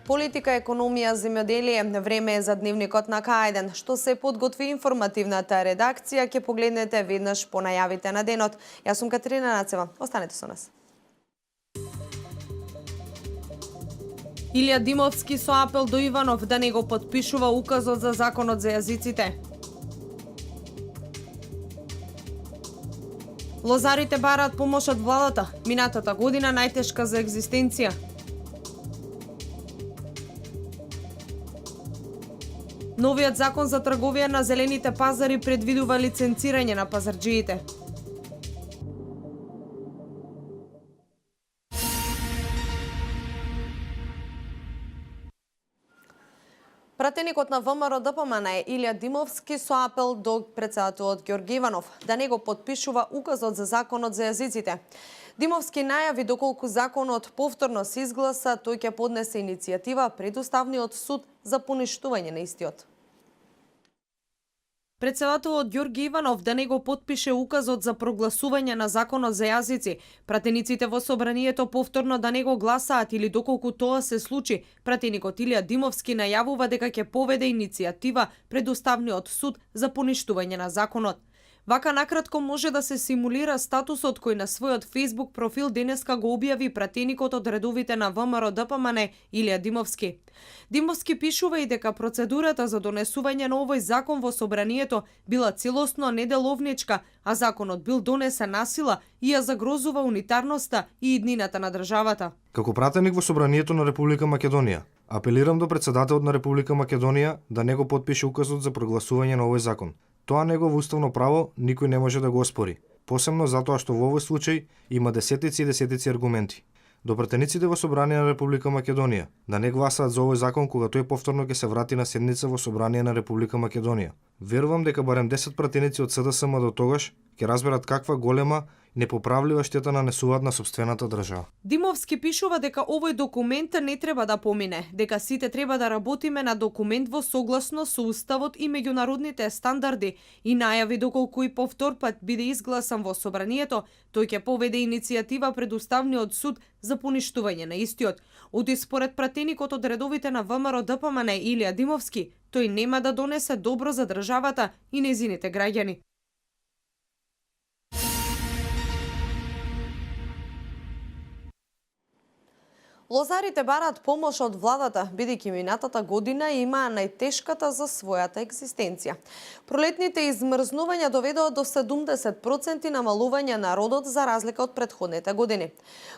Политика, економија, земјоделие, време е за дневникот на К1. Што се подготви информативната редакција, ќе погледнете веднаш по најавите на денот. Јас сум Катерина Нацева. Останете со нас. Илија Димовски со апел до Иванов да не го подпишува указот за законот за јазиците. Лозарите бараат помош од владата. Минатата година најтешка за екзистенција. Новиот закон за трговија на зелените пазари предвидува лиценцирање на пазарџиите. Пратеникот на ВМРО ДПМН е Илија Димовски со апел до претседателот Ѓорѓе Иванов да не го подпишува указот за законот за јазиците. Димовски најави доколку законот повторно се изгласа, тој ќе поднесе иницијатива пред Уставниот суд за поништување на истиот. Претседателот Ѓорѓе Иванов да не го подпише указот за прогласување на законот за јазици, пратениците во собранието повторно да не го гласаат или доколку тоа се случи, пратеникот Илија Димовски најавува дека ќе поведе иницијатива пред Уставниот суд за поништување на законот. Вака накратко може да се симулира статусот кој на својот Facebook профил денеска го објави пратеникот од редовите на ВМРО ДПМН Илија Димовски. Димовски пишува и дека процедурата за донесување на овој закон во собранието била целосно неделовничка, а законот бил донесен насила и ја загрозува унитарноста и иднината на државата. Како пратеник во собранието на Република Македонија, апелирам до претседателот на Република Македонија да не го подпише указот за прогласување на овој закон. Тоа негово уставно право никој не може да го оспори, посебно затоа што во овој случај има десетици и десетици аргументи. До пратениците во собрание на Република Македонија да не гласаат за овој закон кога тој повторно ќе се врати на седница во собрание на Република Македонија. Верувам дека барем 10 пратеници од СДСМ до тогаш ќе разберат каква голема непоправлива штета нанесуваат на сопствената држава. Димовски пишува дека овој документ не треба да помине, дека сите треба да работиме на документ во согласно со уставот и меѓународните стандарди и најави доколку и повтор пат биде изгласан во собранието, тој ќе поведе иницијатива пред Уставниот суд за поништување на истиот. Оти според пратеникот од редовите на ВМРО ДПМН Илија Димовски, тој нема да донесе добро за државата и нејзините граѓани. Лозарите бараат помош од владата, бидејќи минатата година имаа најтешката за својата екзистенција. Пролетните измрзнувања доведоа до 70% намалување на родот за разлика од претходните години.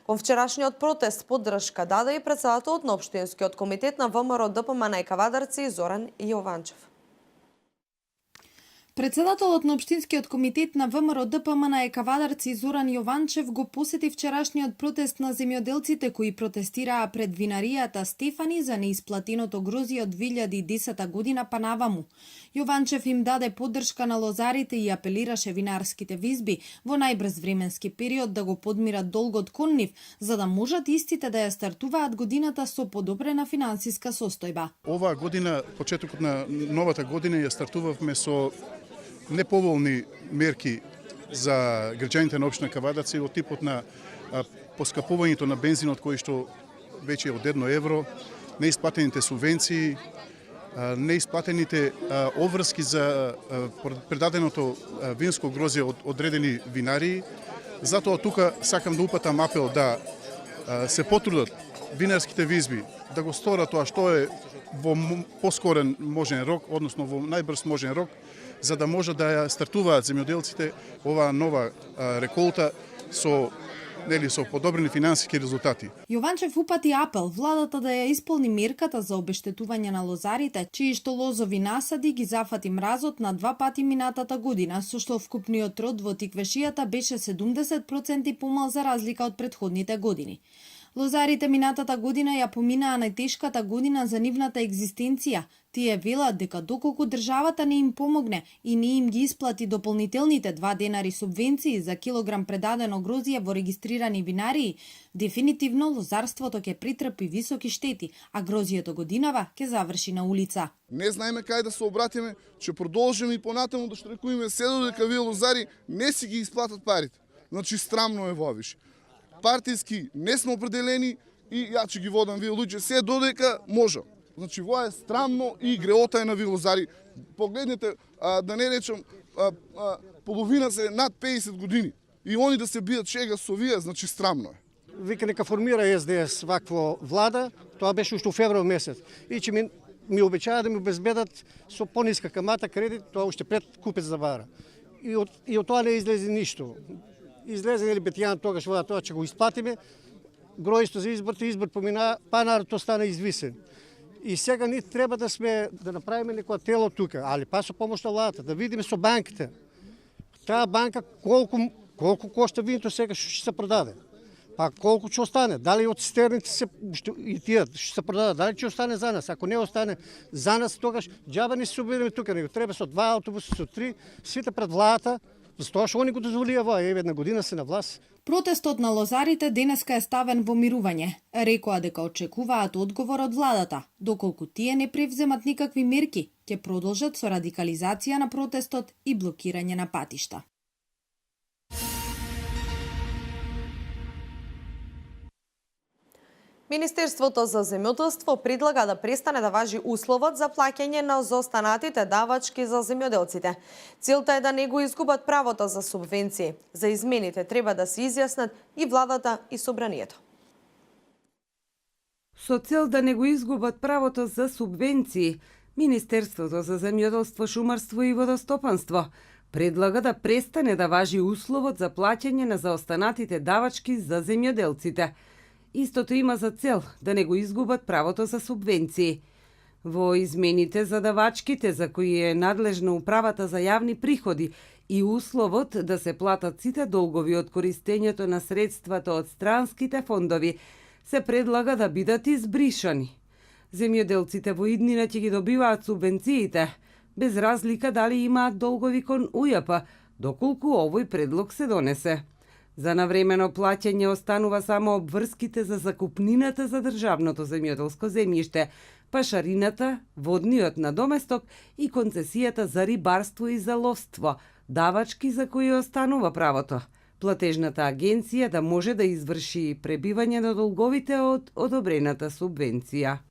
Кон вчерашниот протест поддршка даде и претседателот на Општинскиот комитет на ВМРО ДПМН Кавадарци Зоран Јованчев. Председателот на Општинскиот комитет на ВМРО ДПМН Кавадарци Зоран Јованчев го посети вчерашниот протест на земјоделците кои протестираа пред винаријата Стефани за неисплатеното грозје од 2010 година па наваму. Јованчев им даде поддршка на лозарите и апелираше винарските визби во најбрз временски период да го подмират долгот кон нив, за да можат истите да ја стартуваат годината со подобрена финансиска состојба. Оваа година, почетокот на новата година ја стартувавме со неповолни мерки за граѓаните на општина Кавадарци од типот на поскапувањето на бензинот кој што веќе е од 1 евро, неисплатените субвенции, неисплатените обврски за предаденото винско грозје од одредени винарии. Затоа тука сакам да упатам апел да се потрудат винарските визби да го сторат тоа што е во поскорен можен рок, односно во најбрз можен рок, за да може да ја стартуваат земјоделците оваа нова реколта со подобрени финансиски резултати. Јованчев упати апел владата да ја исполни мерката за обештетување на лозарите, чии што лозови насади ги зафати мразот на 2 пати минатата година, со што вкупниот род во тиквешијата беше 70% помал за разлика од претходните години. Лозарите минатата година ја поминаа најтешката година за нивната екзистенција. Тие велат дека доколку државата не им помогне и не им ги исплати дополнителните 2 денари субвенции за килограм предадено грозје во регистрирани винарии, дефинитивно лозарството ќе притрпи високи штети, а грозјето годинава ќе заврши на улица. Не знаеме кај да се обратиме, ќе продолжиме и понатаму да штрекуваме се додека вие лозари не си ги исплатат парите. Значи срамно е вовиш. Партиски не сме определени, и ја ќе ги водам вие луѓе се додека можам. Значи, во е срамно и греота е на вилозари. Погледнете, да не речам, половина се над 50 години. И они да се бијат шега со вие, значи срамно е. Вика нека формира СДС ваква влада, тоа беше уште во февруар месец. И че ми обечаа да ми обезбедат со пониска камата кредит, тоа уште пред купец за вара. И од тоа не излезе ништо. Излезе или Бетијан тогаш тоа ќе го исплатиме. Гројство за избор помина, па народот стана извисен. И сега ние треба да направиме некоја тело тука, али па со помош на владата, да видиме со банките. Таа банка колку кошта виното сега што се продаде. Па колку ќе остане? Дали од цистерните и тие ќе се продадат? Дали ќе остане за нас? Ако не остане за нас, тогаш џаба не се обидеме тука, него треба со 2 автобуси, со 3, сите пред владата, затоа што они го дозволија во една година се на власт. Протестот на лозарите денеска е ставен во мирување. Рекоа дека очекуваат одговор од владата. Доколку тие не превземат никакви мерки, ќе продолжат со радикализација на протестот и блокирање на патишта. Министерството за земјоделство предлага да престане да важи условот за плаќање на заостанатите давачки за земјоделците. Целта е да не го изгубат правото за субвенции. За измените треба да се изјаснат и владата и собранието. Со цел да не го изгубат правото за субвенции, Министерството за земјоделство, шумарство и водостопанство предлага да престане да важи условот за плаќање на заостанатите давачки за земјоделците. Истото има за цел да не го изгубат правото за субвенции. Во измените за давачките, за кои е надлежна управата за јавни приходи, и условот да се платат сите долгови од користењето на средствата од странските фондови, се предлага да бидат избришани. Земјоделците во иднина ќе ги добиваат субвенциите, без разлика дали имаат долгови кон УЈП, доколку овој предлог се донесе. За навремено плаќање останува само обврските за закупнината за државното земјоделско земјиште, пашарината, водниот надоместок и концесијата за рибарство и за ловство, давачки за кои останува правото. Платежната агенција да може да изврши пребивање на долговите од одобрената субвенција.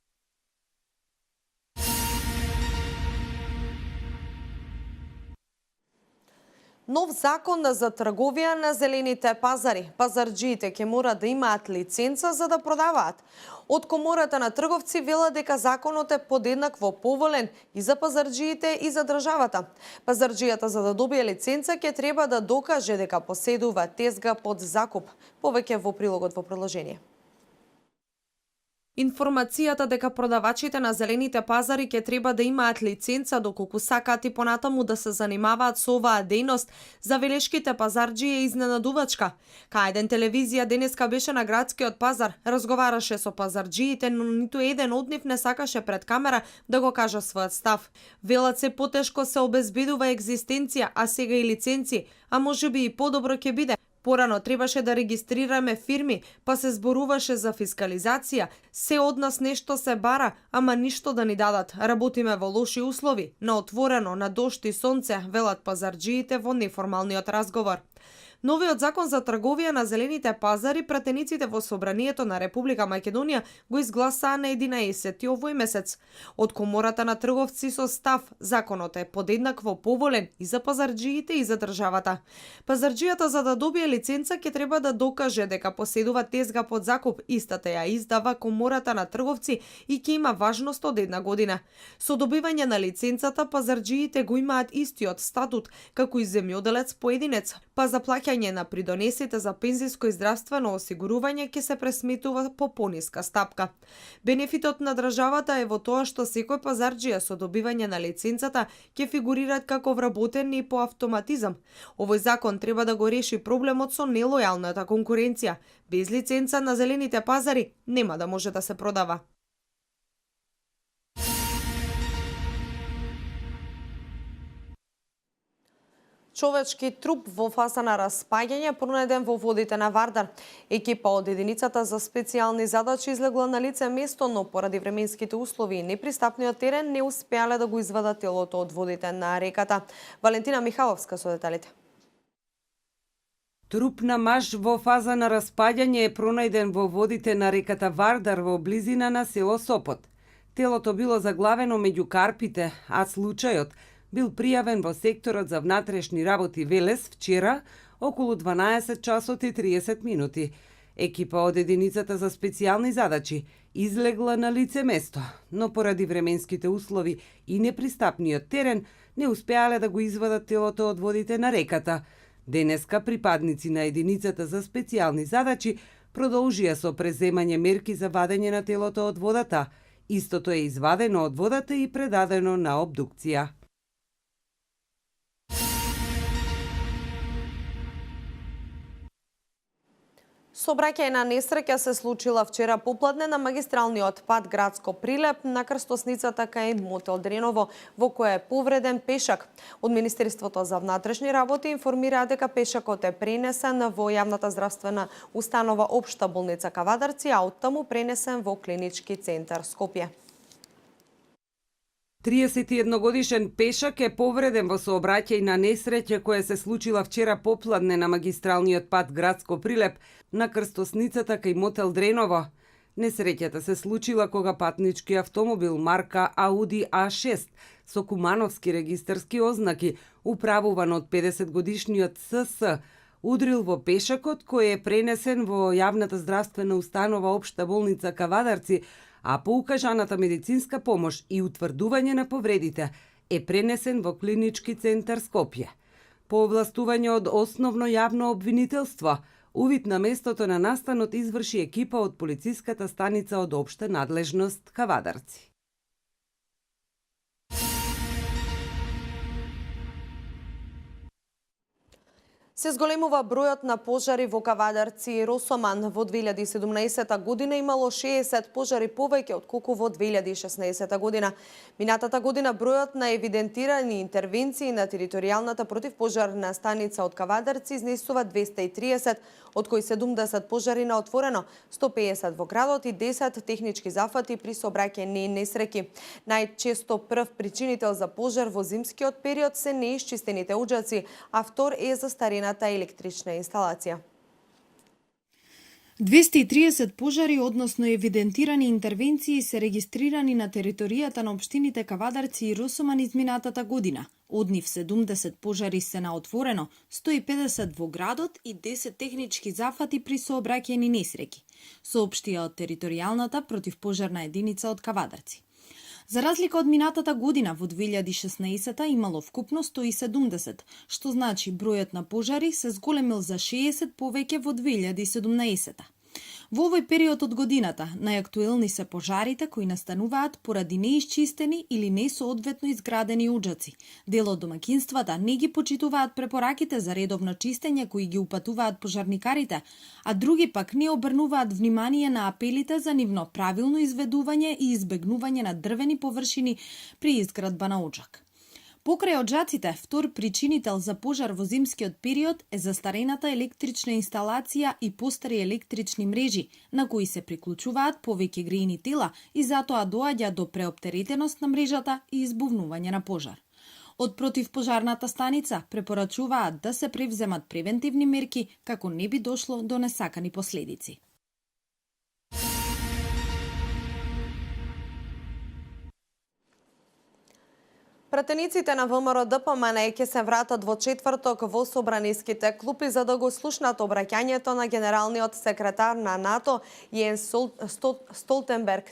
Нов закон за трговија на зелените пазари. Пазарџиите ќе мора да имаат лиценца за да продаваат. Од Комората на трговци велат дека законот е подеднакво поволен и за пазарџиите и за државата. Пазарџијата за да добие лиценца ќе треба да докаже дека поседува тезга под закуп. Повеќе во прилогот во продолжение. Информацијата дека продавачите на зелените пазари ќе треба да имаат лиценца доколку сакаат и понатаму да се занимаваат со оваа дејност, за велешките пазарџи е изненадувачка. К1 телевизија денеска беше на градскиот пазар, разговараше со пазарџиите, но ниту еден од нив не сакаше пред камера да го каже својот став. Велат се потешко се обезбедува екзистенција, а сега и лиценци, а можеби и подобро ќе биде. Порано требаше да регистрираме фирми, па се зборуваше за фискализација. Се од нас нешто се бара, ама ништо да ни дадат. Работиме во лоши услови, на отворено, на дожд и сонце, велат пазарџиите во неформалниот разговор. Новиот закон за трговија на зелените пазари пратениците во Собранието на Република Македонија го изгласаа на 11 овој месец. Од Комората на трговци со став, законот е подеднакво поволен и за пазарџиите и за државата. Пазарџијата за да добие лиценца ќе треба да докаже дека поседува тезга под закуп, истата ја издава Комората на трговци и ќе има важност од 1 година. Со добивање на лиценцата пазарџиите го имаат истиот статут како и земјоделец поединец, па за плаќање на придонесите за пензиско и здравствено осигурување ќе се пресметува по пониска стапка. Бенефитот на државата е во тоа што секој пазарџија со добивање на лиценцата ќе фигурираат како вработени по автоматизам. Овој закон треба да го реши проблемот со нелојалната конкуренција. Без лиценца на зелените пазари нема да може да се продава. Човечки труп во фаза на распаѓање пронајден во водите на Вардар. Екипа од единицата за специјални задачи излегла на лице место, но поради временските услови и непристапниот терен не успеале да го извадат телото од водите на реката. Валентина Михаловска со деталите. Труп на маж во фаза на распаѓање е пронајден во водите на реката Вардар во близина на село Сопот. Телото било заглавено меѓу карпите, а случајот бил пријавен во секторот за внатрешни работи Велес вчера околу 12 часот и 30 минути. Екипа од единицата за специјални задачи излегла на лице место, но поради временските услови и непристапниот терен не успеале да го извадат телото од водите на реката. Денеска припадници на единицата за специјални задачи продолжија со преземање мерки за вадење на телото од водата. Истото е извадено од водата и предадено на обдукција. Сообраќајна несреќа се случила вчера попладне на магистралниот пат Градско Прилеп на крстосницата кај мотел Дреново, во која е повреден пешак. Од Министерството за внатрешни работи информираа дека пешакот е пренесен во јавната здравствена установа Општа болница Кавадарци, а оттаму пренесен во клинички центар Скопје. 31-годишен пешак е повреден во сообраќајна несреќа која се случила вчера попладне на магистралниот пат Градско Прилеп на крстосницата кај мотел Дреново. Несреќата се случила кога патнички автомобил марка Ауди А6 со кумановски регистарски ознаки, управуван од 50-годишниот СС, удрил во пешакот кој е пренесен во јавната здравствена установа Општа болница Кавадарци, а по укажаната медицинска помош и утврдување на повредите е пренесен во клинички центар Скопје. По овластување од основно јавно обвинителство, увид на местото на настанот изврши екипа од полициската станица од Општа надлежност Кавадарци. Се зголемува бројот на пожари во Кавадарци и Росоман. Во 2017 година имало 60 пожари повеќе отколку во 2016 година. Минатата година бројот на евидентирани интервенции на територијалната противпожарна станица од Кавадарци изнесува 230, од кои 70 пожари на отворено, 150 во градот и 10 технички зафати при сообраќајни несреќи. Најчесто прв причинител за пожар во зимскиот период се неисчистените уџаци, а втор е застарената електрична инсталација. 230 пожари, односно евидентирани интервенции, се регистрирани на територијата на општините Кавадарци и Росоман изминатата година. Од нив 70 пожари се на отворено, 150 во градот и 10 технички зафати при сообраќајни несреќи, соопштија од територијалната противпожарна единица од Кавадарци. За разлика од минатата година, во 2016 имало вкупно 170, што значи бројот на пожари се зголемил за 60 повеќе во 2017. Во овој период од годината најактуелни се пожарите кои настануваат поради неисчистени или несоодветно изградени уџаци. Дел од домаќинствата не ги почитуваат препораките за редовно чистење кои ги упатуваат пожарникарите, а други пак не обрнуваат внимание на апелите за нивно правилно изведување и избегнување на дрвени површини при изградба на оџак. Покрај оџаците, втор причинител за пожар во зимскиот период е застарената електрична инсталација и постари електрични мрежи, на кои се приклучуваат повеќе грејни тела и затоа доаѓа до преоптеретеност на мрежата и избувнување на пожар. Од противпожарната станица препорачуваат да се превземат превентивни мерки како не би дошло до несакани последици. Пратениците на ВМРО-ДПМН ќе се вратат во четврток во собраниските клупи за да го слушнат обраќањето на генералниот секретар на НАТО Јенс Столтенберг,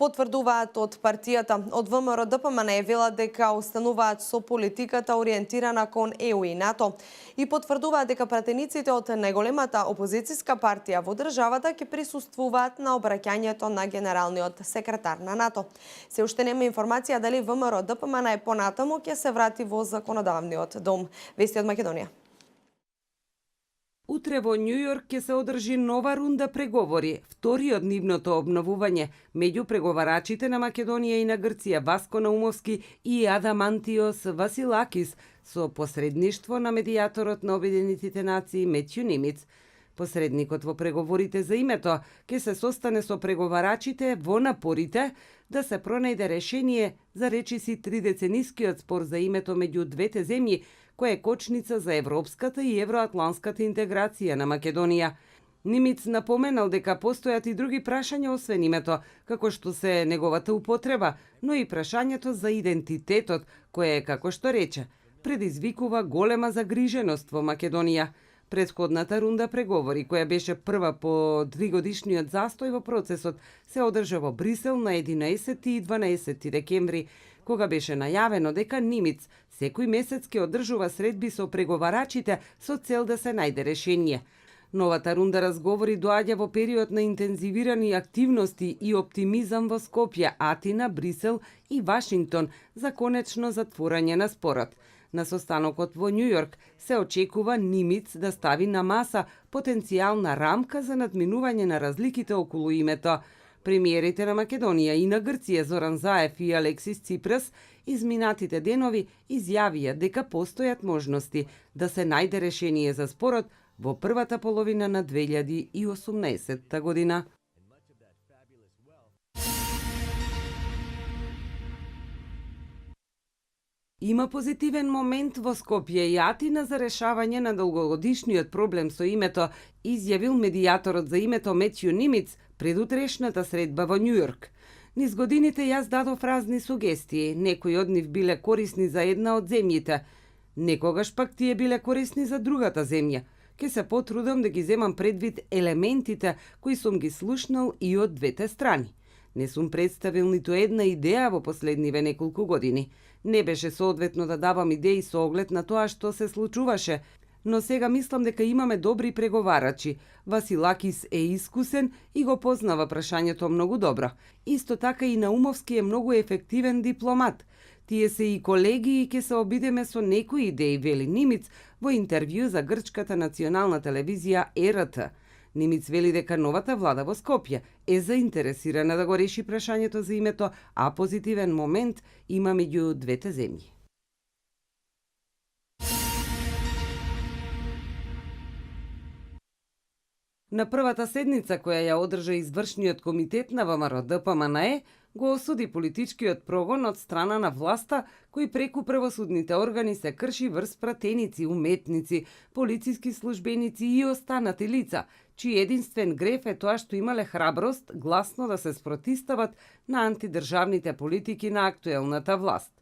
потврдуваат од партијата. Од ВМРО-ДПМН велат дека остануваат со политиката ориентирана кон ЕУ и НАТО и потврдуваат дека пратениците од најголемата опозицијска партија во државата ќе присуствуваат на обраќањето на генералниот секретар на НАТО. Се уште нема информација дали ВМРО-ДПМН е понатаму ќе се врати во законодавниот дом. Вести од Македонија. Утре во Њу Јорк ќе се одржи нова рунда преговори, втори од нивното обновување меѓу преговарачите на Македонија и на Грција Васко Наумовски и Адамантиос Василакис со посредништво на медијаторот на Обединетите нации Метју Нимиц. Посредникот во преговорите за името ќе се состане со преговарачите во напорите да се пронајде решение за речиси 3-деценискиот спор за името меѓу двете земји, која е кочница за европската и евроатланската интеграција на Македонија. Нимиц напоменал дека постојат и други прашања освен името, како што се неговата употреба, но и прашањето за идентитетот, кое, како што рече, предизвикува голема загриженост во Македонија. Претходната рунда преговори, која беше прва по 3-годишниот застој во процесот, се одржа во Брисел на 11 и 12 декември, кога беше најавено дека Нимиц секој месец ќе одржува средби со преговарачите со цел да се најде решение. Новата рунда разговори доаѓа во период на интензивирани активности и оптимизам во Скопје, Атина, Брисел и Вашингтон за конечно затворање на спорот. На состанокот во Њу Јорк се очекува Нимиц да стави на маса потенцијална рамка за надминување на разликите околу името. Премиерите на Македонија и на Грција Зоран Заев и Алексис Ципрас изминатите денови изјавија дека постојат можности да се најде решение за спорот во првата половина на 2018 година. Има позитивен момент во Скопје и Атина за решавање на долгогодишниот проблем со името, изјавил медијаторот за името Метју Нимиц пред утрешната средба во Њу Јорк. Низ годините јас дадов разни сугестии, некои од нив биле корисни за една од земјите, некогаш пак тие биле корисни за другата земја. Ке се потрудам да ги земам предвид елементите кои сум ги слушнал и од двете страни. Не сум представил ниту една идеја во последниве неколку години. Не беше соодветно да давам идеи со оглед на тоа што се случуваше, но сега мислам дека имаме добри преговарачи. Василакис е искусен и го познава прашањето многу добро. Исто така и Наумовски е многу ефективен дипломат. Тие се и колеги и ќе се обидеме со некои идеи, вели Нимиц во интервју за грчката национална телевизија ЕРТ. Нимиц вели дека новата влада во Скопје е заинтересирана да го реши прашањето за името, а позитивен момент има меѓу двете земји. На првата седница која ја одржа извршниот комитет на ВМРО ДПМНЕ, го осуди политичкиот прогон од страна на власта, кој преку правосудните органи се крши врз пратеници, уметници, полициски службеници и останати лица, чиј единствен греф е тоа што имале храброст гласно да се спротистават на антидржавните политики на актуелната власт.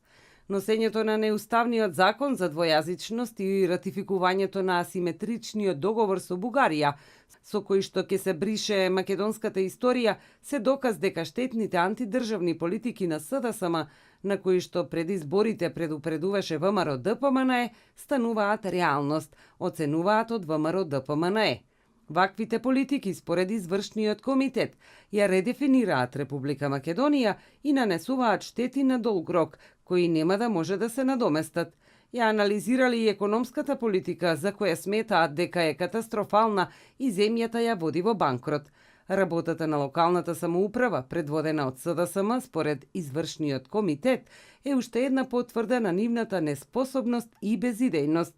Носењето на неуставниот закон за двојазичност и ратификувањето на асиметричниот договор со Бугарија, со кој што ќе се брише македонската историја, се доказ дека штетните антидржавни политики на СДСМ, на кои што пред изборите предупредуваше ВМРО ДПМНЕ, стануваат реалност, оценуваат од ВМРО ДПМНЕ. Ваквите политики, според извршниот комитет, ја редефинираат Република Македонија и нанесуваат штети на долг рок, кои нема да може да се надоместат. Ја анализирали и економската политика, за која сметаат дека е катастрофална и земјата ја води во банкрот. Работата на локалната самоуправа, предводена од СДСМ, според извршниот комитет, е уште една потврда на нивната неспособност и безидејност.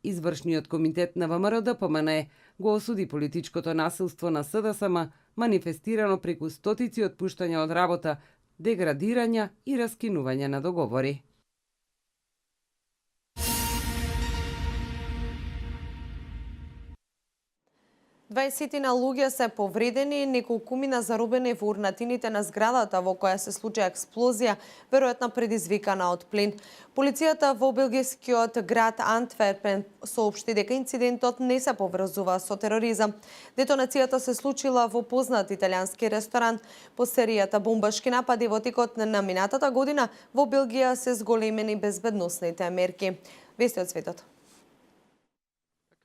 Извршниот комитет на ВМРО ДПМНЕ го осуди политичкото насилство на СДСМ, манифестирано преку стотици отпуштања од работа, деградирања и раскинување на договори. Дваесетина луѓе се повредени, неколкумина заробени во урнатините на зградата во која се случи експлозија, веројатно предизвикана од плин. Полицијата во белгискиот град Антверпен соопшти дека инцидентот не се поврзува со тероризам. Детонацијата се случила во познат италијански ресторан. По серијата бомбашки напади во текот на минатата година во Белгија се зголемени безбедносните мерки. Вести од светот.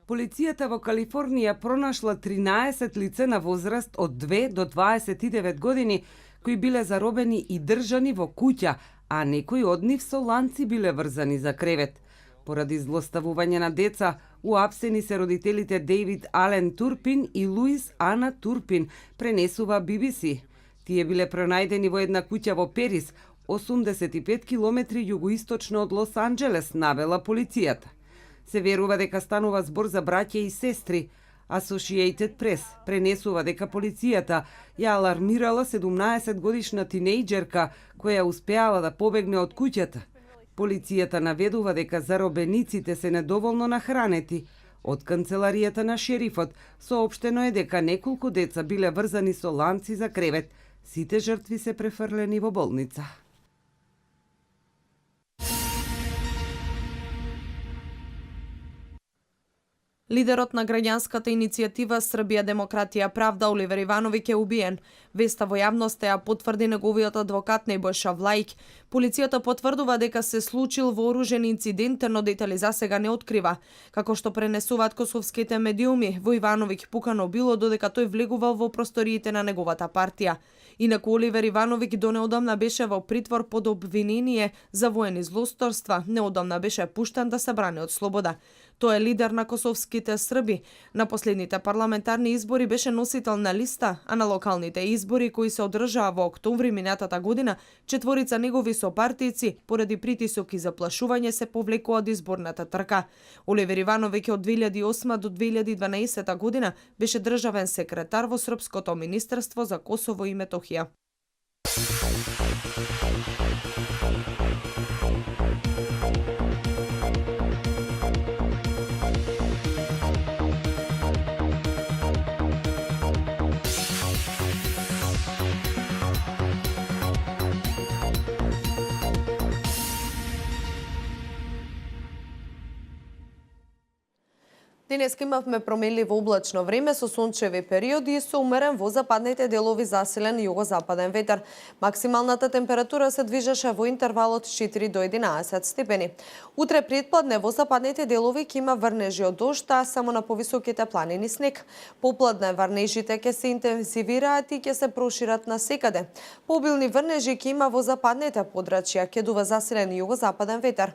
Полицијата во Калифорнија пронашла 13 лице на возраст од 2 до 29 години, кои биле заробени и држани во куќа, а некои од нив со ланци биле врзани за кревет. Поради злоставување на деца, уапсени се родителите Дейвид Ален Турпин и Луис Ана Турпин, пренесува BBC. Тие биле пронајдени во една куќа во Перис, 85 километри југоисточно од Лос Анџелес, навела полицијата. Се верува дека станува збор за браќа и сестри, Associated Press пренесува дека полицијата ја алармирала 17-годишна тинејџерка која успеала да побегне од куќата. Полицијата наведува дека заробениците се недоволно нахранети. Од канцеларијата на шерифот соопштено е дека неколку деца биле врзани со ланци за кревет. Сите жртви се префрлени во болница. Лидерот на граѓанската иницијатива Србија демократија правда Оливер Ивановиќ е убиен. Веста во јавноста ја потврди неговиот адвокат Небојша Влајќ. Полицијата потврдува дека се случил вооружен инцидент, но детали засега не открива. Како што пренесуваат косовските медиуми, во Ивановиќ пукано било додека тој влегувал во просториите на неговата партија. Инаку Оливер Ивановиќ до неодамна беше во притвор под обвинение за воени злосторства, неодамна беше пуштен да се брани од слобода. Тој е лидер на косовските срби. На последните парламентарни избори беше носител на листа, а на локалните избори кои се одржаа во октомври минатата година, четворица негови сопартијци поради притисок и заплашување се повлекува од изборната трка. Оливер Ивановиќ од 2008 до 2012 година беше државен секретар во Српското министерство за Косово и Метохија. Денеска имавме променливо облачно време со сончеви периоди и со умерен во западните делови засилен југозападен ветер. Максималната температура се движеше во интервалот 4 до 11 степени. Утре предпладне во западните делови ќе има врнежи од дожд, а само на повисоките планини снег. Попладне врнежите ќе се интензивираат и ќе се прошират насекаде. Пообилни врнежи ќе има во западните подрачја, ќе дува засилен југозападен ветер.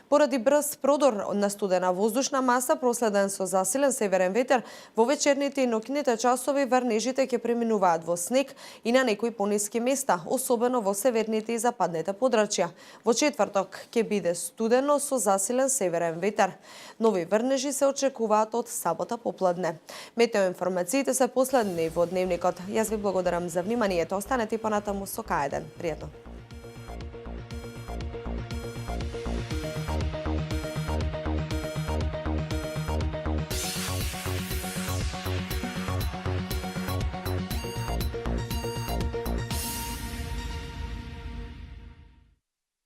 Поради брз продор на студена воздушна маса проследен со засилен северен ветер, во вечерните и ноќните часови врнежите ќе преминуваат во снег и на некои пониски места, особено во северните и западните подрачја. Во четврток ќе биде студено со засилен северен ветер. Нови врнежи се очекуваат од сабота попладне. Метеоинформациите се последни во дневникот. Јас ви благодарам за вниманието. Останете понатаму со К1. Пријатно.